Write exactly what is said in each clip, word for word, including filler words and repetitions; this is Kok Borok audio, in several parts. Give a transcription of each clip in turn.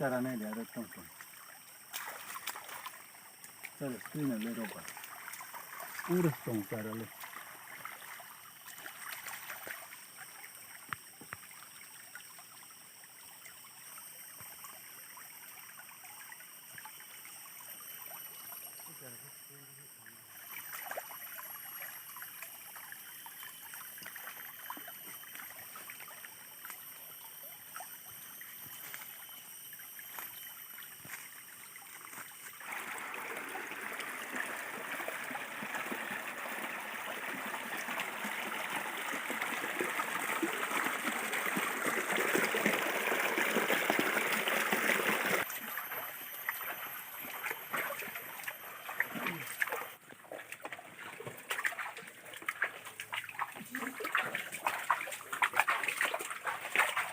Chara nai de aro tong tong. Chara screen le roba. Pura tong chara le.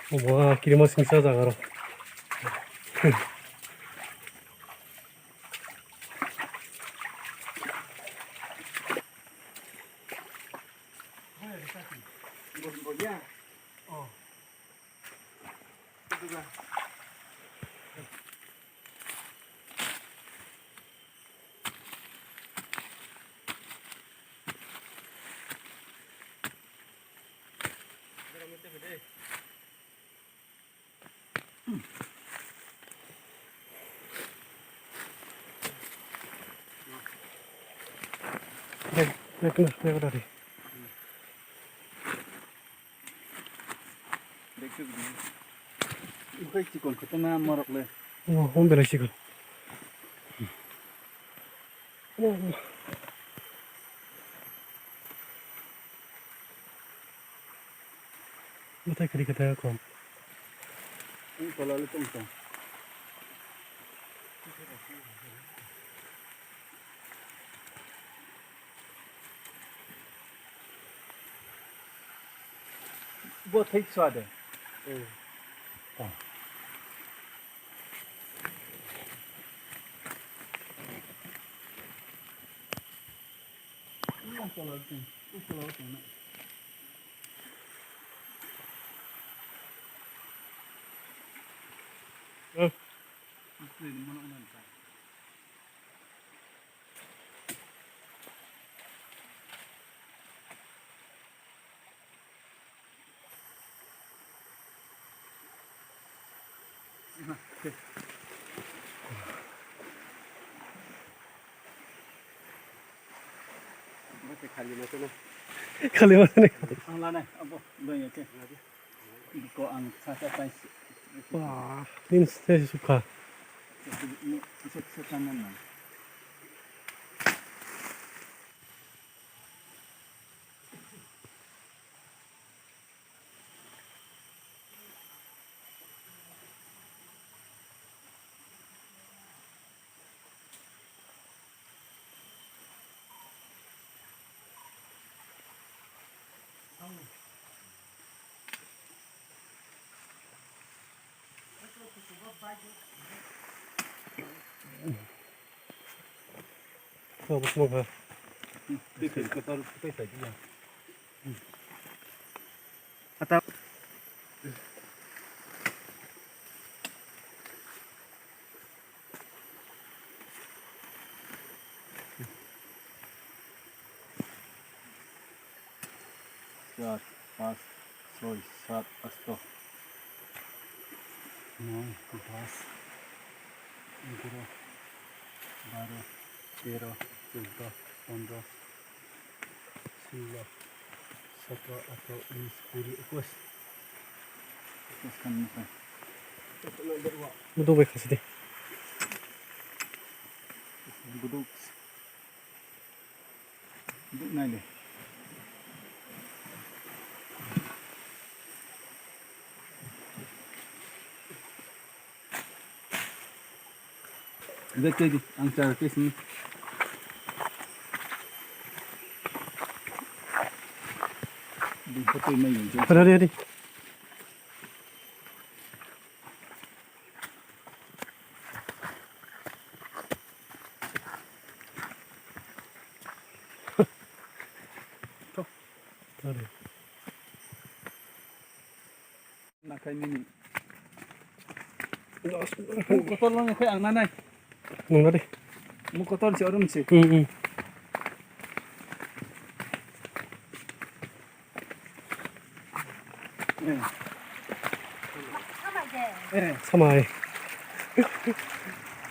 Wah, kirima singsa jaga ro. Bek, bek na, bek na di. Bek tu gini. Bukai chikon khotona morok le. Oh, hon belai chikon. Oh. Bwtai kwrwi kwthang kho. Ang tola le tong tong. Bo thai chwa de. Hmm. Oh. Ang tola le tong, ang tola le tong na. Khali ma sini. Ang lanai, abo, doi ya ke. Ko ang sa sa pai si. Wah, ini saya suka. Ini, ini, ini, ini, ini, ini. Abo smoke ha. Twi thai, kwtal twi thai ya. Ata. Char, panch, soi, sat, asto, noi, dos, egaroh, baroh, teroh, chuddoh, pondroh, soloh, sotroh, atroh, unis, kuri, ekush. Ekush khan mokhe. Buduk bai khasi de. Duk nai le. Dek tei di, ang chara tei sini. Di, photo mai yung. Ready, ready. Ready. Nakai nini. Muk kotor no nakai ang nanai. Nung na de. Muk kotor si orum si. Hmm, hmm. Eh. Eh. Samai.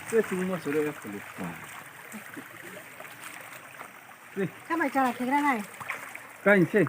Se sing mo sore ya kuli. Samai chara khegra nai. Kain se.